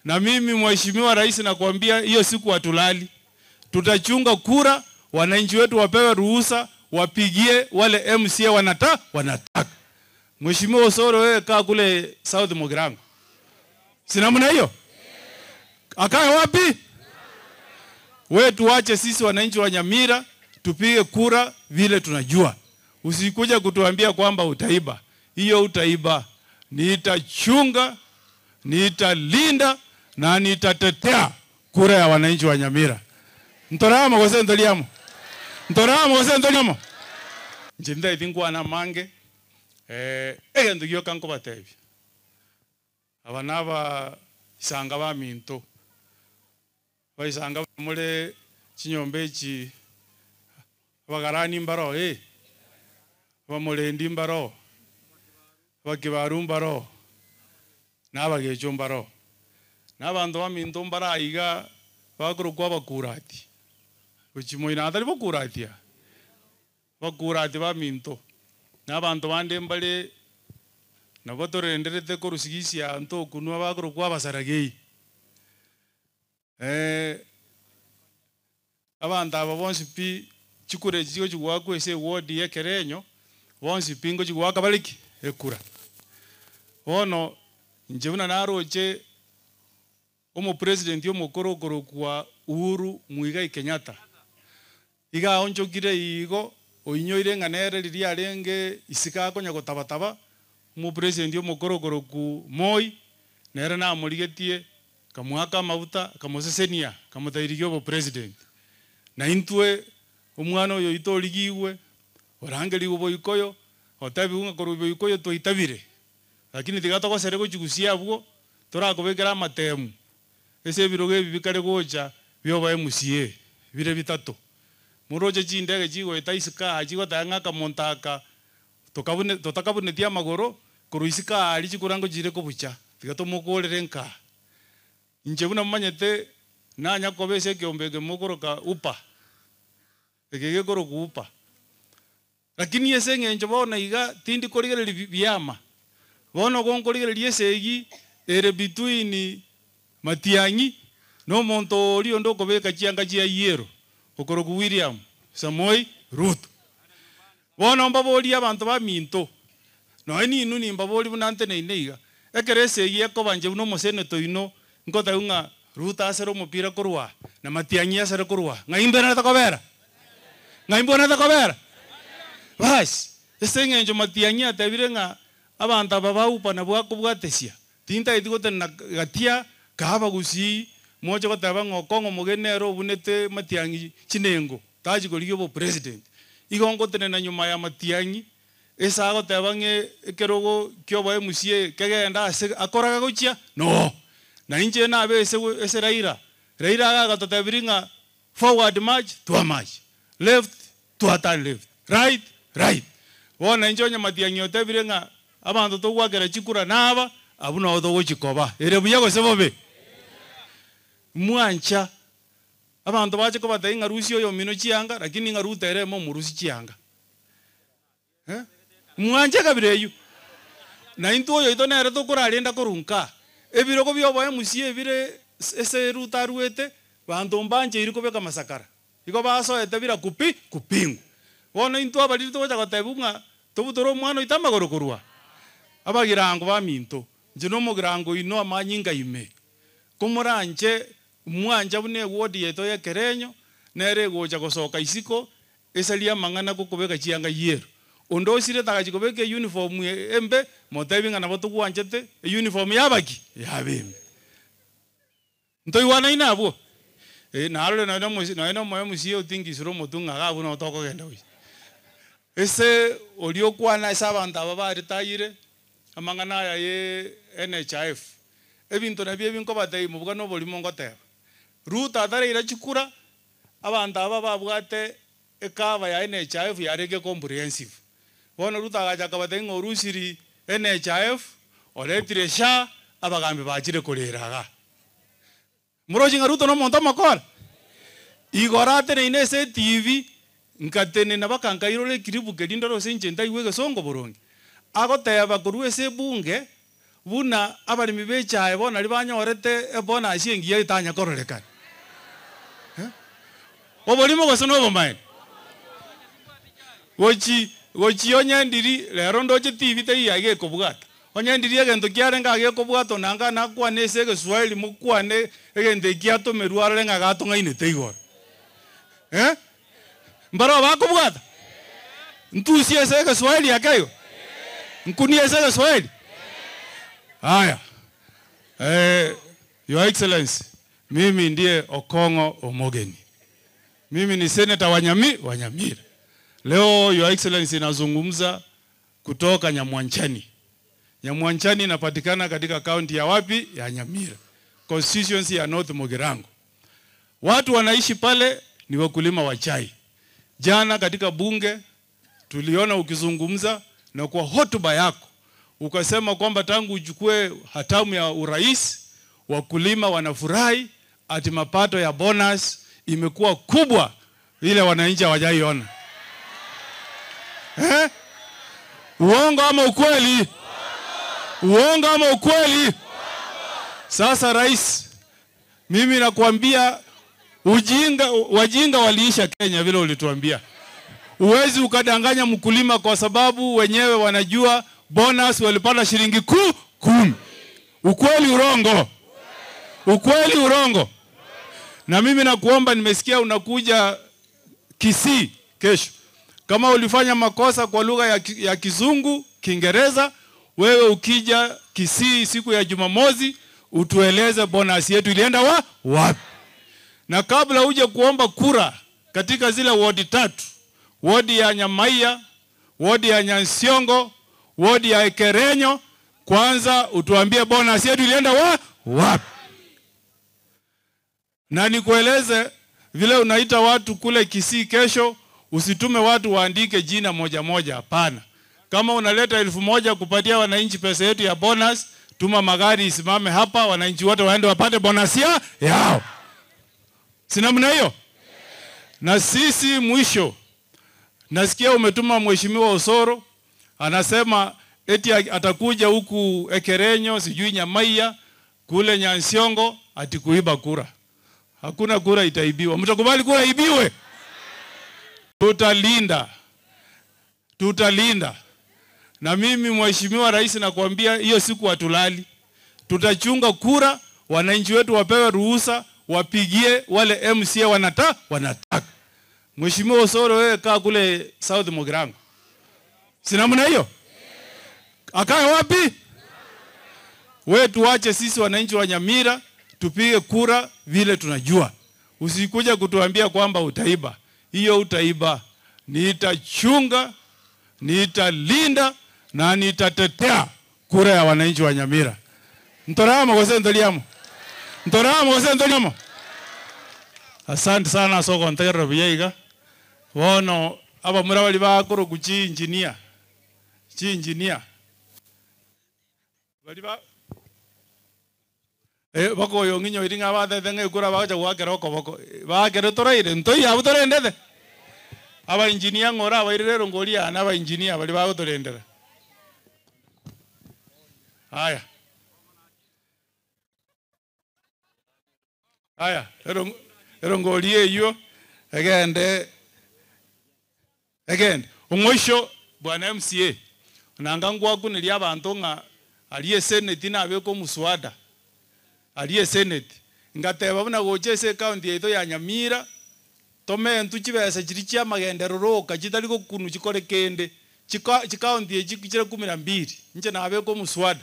Na mimi Mheshimiwa Rais nakwambia hiyo siku hatulali. Tutachunga kura, wananchi wetu wapewe ruhusa wapigie wale MCA wanata wanataka. Mheshimiwa Osoro, wewe kaa kule South Mugirango. Si namna hiyo? Akae wapi? Wewe tuache sisi wananchi wa Nyamira tupige kura vile tunajua. Usikuja kutuambia kwamba utaiba. Hiyo utaiba. Nitachunga, nitalinda na nitatetea kura ya wananchi wa Nyamira. Ntoramo gose ntoriamo? Ntoramo gose ntoriamo? Inche ntaeti nkwane amange, eh, egento gioka nkobatebia, aba naba isanga baminto, abaisanga more chinyomba echi, abagarani mbaroo eh, abamorendi mbaroo, abakibaru mbaroo, na abagecho mbaroo. Na abanto baminto mbare aiga bakorokwa abakurati, gochia moino atari bokurati aa, abakurati baminto, na abanto bande mbare nabo torenderete korusigisia ntokunwa bakorokwa abasaragei. Abanto aba bonsi pi chikura echi chigochia goakwa ase eward ya Ekerenyo, bonsi pi ngochia goaka bare ki? Ekura. Bono, inche buna naroche omopresident omokoro okorokwa Uhuru Muigai Kenyatta, iga aonchokire igo, oinyoire ng'a nere riria arenge isiko akonya gotabataba, omopresident omokoro okorokwa Moi, nere namorigetie Akamoaka amaguta, akamosesenia, akamotairigia obopresident. Na intwe, omwana oyo oito origigwe, orangerigwe boikoyo, otebigwe ng'a korwa boikoyo twaitabire, lakini tiga togosere gochia gusii abwo, torakobekere amatemu ase ebirogo ebi bikare gocha bioba MCA, bire bitato. Moroche chindege chigoeta isiko aa chigoteba ng'a akamonto aka tokabune totakabunetie amagoro, korwa isiko aa aria chikura ngochire kobucha, tiga tomokorere nkaa. Inche buna momanyete, nanya koba ase ekeombe eke mokoroka Upa, eke gekorokwa Upa. Lakini ase eng'encho bono iga tindi korigereria biama, bono gonkorigereria esegi ere between Matiang'i na omonto oria onde okobeka chianga chia yellow, okorokwa William Samoei Ruto. Bono mbaborie abanto baminto, nonya ninwe nimbaborie buna nteneine iga, ekero esegi ekoba inche buna omoseneto oino, nkotebiwa ng'a Ruto asere omopira korwa aa, na Matiang'i asere korwa aa, ng'ai mbwenerete kobera? Ng'ai mbwenerete kobera? Basi, ase eng'encho Matiang'i atebire ng'a abanto aba ba UPA nabwo akobwatesia, tintageti gotenena gatia kaa abagusii moche goteba ng'a Okong'o omogeni nere obunete Matiang'i chinengo. Tachi korigia obopresident. Igo ngotenena nyuma ya Matiang'i, ase agoteba ng'a ekerogo kia obo MCA kegende ase akoraga gochia, noo. Na inche nabe ase ase Raila, Raila iga agatotebirie ng'a forward march, twamarch, left, twaturn left, right, right. Bono inche onye Matiang'i otebire ng'a abanto togoakera chikura naba, abwo nabo togochia koba. Ere buya gose bobe? Mwancha Abanto bache kobatebia ng'a rusia oyomino chianga, lakini ng'a Ruto ere momorusie chianga. Eh? Mwanche kabira eyio. Na intwe oyoito nere tokorarenda korwa nka. Ebirogo bia oboe musie ebire ase Ruto aruete, banto mbancheiri kobeka amasakara. Igo basoete bila kupi kupingwa. Bono intwe abariri togocha gotebiwa ng'a tobutore omwana oito amagoro korwa abagirango baminto. Inche nomogirango oino amanyinga ime. Komoranche Mwancha buna ewodi yaito y'ekerenyo nere egocha gosoka isiko esarie amang'ana gokobeka chianga yellow. Onde osire tagachi kobeka eyuniform embe, motebie ng'a nabo togwanchete eyuniform yaba ki? Yaba embe. Ntoigwanaine abwo? Eh, narore nonye nomosi nonye nomo MCA otingisire omotwe ng'a iga abwo nabo tokogenda gochia. Ase oria okwana ase abanto aba baritayire, amang'ana aya ye NHIF, Ebinto nabio ebi nkobatebia mobuga noborimo ngoteba. Ruto ataraira chikura, abanto aba babwate ecover ya NHIF yarenge comprehensive. Bono Ruto agacha akabatebia ng'a orusiri NHIF, oretire SHA, abagambi bachire korera igaa. Moroche ng'a Ruto nomonto omokora? Igoro ateneine ase etibi, nkatenena baka nkairora ekiribu keria ndore gose inche ntaigwe egesongo boronge. Agoteba korwa ase ebunge, Buna abaremi b'echae bono nario banyorete ebonus engiya etanya kororekana. Eh? Oborimo gose nobomaene? Gochi gochi onye ndiri rero ndoche TV teiyo iga ekobwata. Onye ndiri egento kiarenge iga gekobwata onanga nakwane ase egeswahili mokwane egento eki atomerwe arore ng'a gatong'ainete igoro. Eh? Mbarabwo bakobwata? Ntusie ase egeswahili ake igo? Nkunie ase egeswahili? Haya. Eh, Your Excellency, mimi ndiye Okong'o Omogeni. Mimi ni senator wa Nyami, wa Nyamira. Leo Your Excellency nazungumza kutoka Nyamwanchani. Nyamwanchani inapatikana katika kaunti ya wapi? Ya Nyamira. Constituency ya North Mugirango. Watu wanaishi pale ni wakulima wa chai. Jana katika bunge tuliona ukizungumza na kwa hotuba yako ukasema kwamba tangu uchukue hatamu ya urais wakulima wanafurahi ati mapato ya bonus imekuwa kubwa ile wananchi hawajaiona. Eh? Uongo ama ukweli? Uongo ama ukweli? Sasa rais, mimi nakwambia ujinga, wajinga waliisha Kenya vile ulituambia. Huwezi ukadanganya mkulima kwa sababu wenyewe wanajua bonus walipata shilingi 10. Ukweli urongo? Ukweli urongo? Na mimi nakuomba, nimesikia unakuja Kisii kesho. Kama ulifanya makosa kwa lugha ya Kizungu, Kiingereza, wewe ukija Kisii siku ya Jumamosi utueleze bonus yetu ilienda wapi. Na kabla uje kuomba kura katika zile wodi 3, wodi ya Nyamaiya, wodi ya Nyansiongo, wodi ya Ekerenyo, kwanza utuambie bonus yetu ilienda wapi. Na nikueleze vile unaita watu kule Kisii kesho, usitume watu waandike jina moja moja, hapana. Kama unaleta 1000 kupatia wananchi pesa yetu ya bonus, tuma magari isimame hapa, wananchi wote waende wapate bonus yao. Si namna hiyo? Na sisi mwisho, nasikia umetuma Mheshimiwa Osoro, anasema eti atakuja huku Ekerenyo, sijui Nyamaiya, kule Nyansiongo, ati kuiba kura. Hakuna kura itaibiwa. Mtakubali kura ibiwe? Tutalinda. Tutalinda. Na mimi Mheshimiwa Rais nakwambia hiyo siku hatulali. Tutachunga kura, wananchi wetu wapewe ruhusa, wapigie wale MCA wanataka. Mheshimiwa Osoro, wewe kaa kule South Mugirango. Si namna hiyo? Akae wapi? Wewe tuache sisi wananchi wa Nyamira tupige kura vile tunajua. Usikuja kutuambia kwamba utaiba. Hiyo utaiba. Nitachunga, nitalinda na nitatetea kura ya wananchi wa Nyamira. Ntoramo gose ntoliamo. Ntoramo gose ntoliamo. Asante sana soko ntegerera buya iga. Bono abamura bari bakoroku chi engineer. Chi engineer. Bari ba bakoyo ng'inyo iri ng'a batete ng'a ekura bagacha goakera okoboko. Bakere toraire, ntoi abwo torendete. Aba engineer ng'ora abaire rero ngori ana aba engineer bari bagotorendera. Haya. Haya, ero ngori eywo egende egende. Omwisho bwana MCA nanga ngwakuneria abanto ng'a arie senate nabeka omuswada. Arie senate ngateba buna gocha ase county yaito ya Nyamira tomentu chibesa chiri chia magenderero roka chitari gokunu chikore kende chikaunti echi chire 12 inche nabeka omuswada.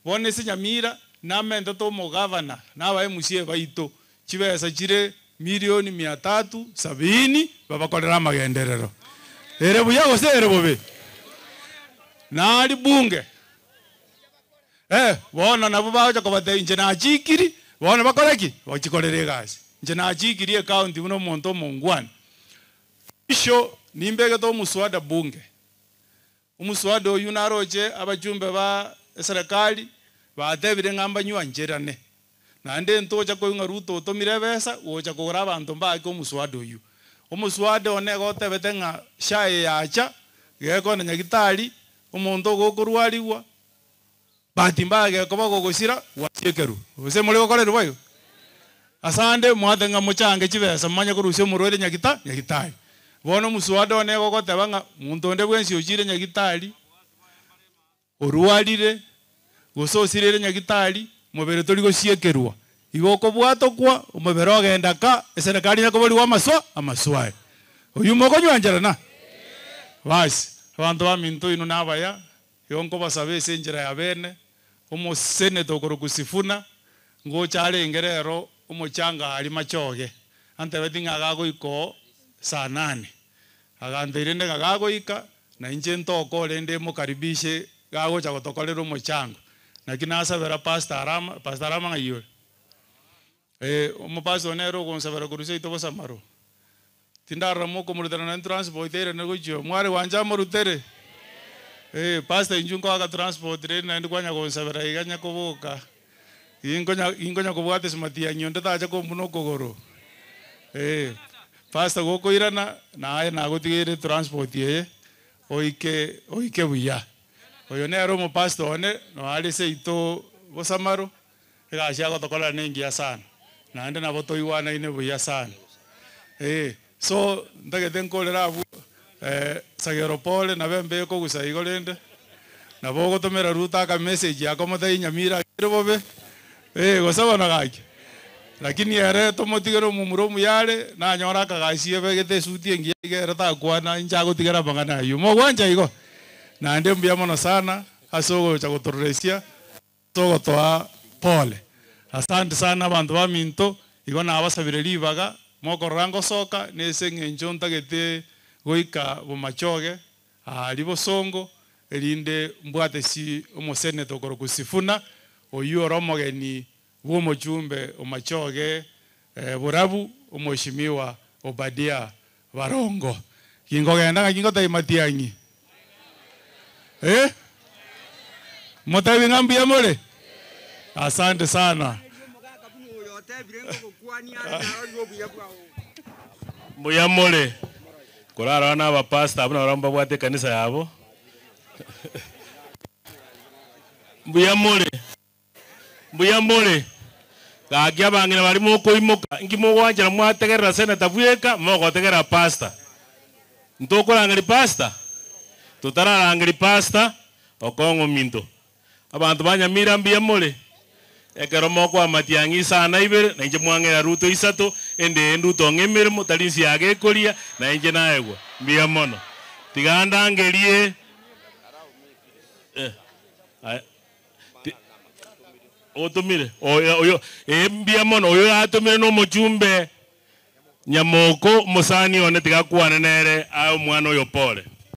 Bono ase Nyamira namente omogavana naba MCA baito chibesa chire milioni mia tatu sabini babakorera amagenderero. Ere buya gose ere bobe? Nari bunge. Bono nabo bagocha kobatebia inche nachikiri, bono bakore ki? Bachikorere egasi. Inche nachikiri ekaunti buna omonto omongwana. Isho nimbegete omuswada bunge. Omuswada oyu naroche abachumbe ba serikali batebire ng'a mbanywa ncherane. Naende ntocha koing'a Ruto otomire ebesa gocha kogora abanto mbake omuswada oyu. Omuswada one gotebete ng'a shaye yacha gekona nyagitari omonto ogokorwarigwa Bahati mbaya gekoba gogosira, gwasiekerwa. Gose more gokorerwa boigo? Asande mwate ng'a mochange chibesa momanye korusia omorwaire nyagita nyagitari. Bono omosuada one egogoteba ng'a monto onde bwensi ochire nyagitari, orwarire, gose osirire nyagitari, mobere tori gosiekerwa. Igo okobwatokwa, omobere ogenda ka, eserekari nyakoborigwa amaswa amaswali. Oyio mokonywancherana? Basi, abanto baminto inwe nabaya, Igo nkobasaba ase enchera ya bene, omoseneta okorokwa Sifuna, ngocha arenge rero omochanga aria machoge, antebetie ng'a gagoika oo saa nane. Agantebi rende ng'a gagoika, na inche ntoke orende mokaribishe gagocha gotokorera omochango. Naki nasabera Pastor Arama, Pastor Arama ng'ai ore? Eh, omopastor nere ogonsabera korwa seito bosamaro. Tindarora mokomorutera nonye transport eirane gochia oo. Mware gwancha amorutere? Eh, pastor inchuo nkoaka transport rende naende kwanya gonsabera iga nyakoboka. Ginkonya ginkonya kobwata esimatiang'i onde tacha kombuna okogoro. Eh, pastor gokoirana naye nagotigeire transport eye oike oike buya. Oyo nere omopastor one noare seito bosamaro. Egasi agotokorera nengiya sana, naende nabo toigwanaine buya sana. Ee, so ntagete nkorere abwo Sagero pole nabo embe ekogusa igo rende, nabo ogotomera Ruto aka message akomotebia Nyamira akire bobe, ee gose bono gaki. Lakini ere tomotigere omomura omuya are, nanyore akagasi ebegete esuti engiya iga ere takwana inche agotigera amang'ana ayio. Mogwancha igo? Naende mbuya mono sana ase ogocha gotororesia. Togotoa pole. Asante sana abanto baminto, igo nabasabire ribaga mokorora ngosoka nese eng'encho ntagete goika bomachoge aaria bosongo erinde mbwate si omoseneta okorokwa Sifuna oyio ore omogeni bw'omochumbe omachoge borabu omoeshimiwa Obadia Barongo. Ginkogenda ng'aki ngotebia matiang'i? Eh? Motebi ng'a mbuya more? Asante sana. Mbuya more. Korarora na abapastor abwo nabarabwo mbabwate ekanisa yabo. Mbuya more. Mbuya more. Gaki abang'ina baria mokoimoka, inki mogwanchera mwategerera senator bweka, mogotegerera pastor? Ntokorangeria pastor? Totararangeria pastor, okong'u ominto. Abanto ba Nyamira mbuya more? Ekero mokoa matiang'i isano ibere, na inche mwang'era Ruto isato, ende eye nduto ng'a emeremo, tari nsiaga ekoria, na inche naegwa. Mbuya mono. Tiga ndangerie eh, aye. Ti- Otomire oyo oyo ee mbuya mono oyo yatomire na omochumbe Nyamoko omosani one tiga akwane nere ae omwana oyo pole.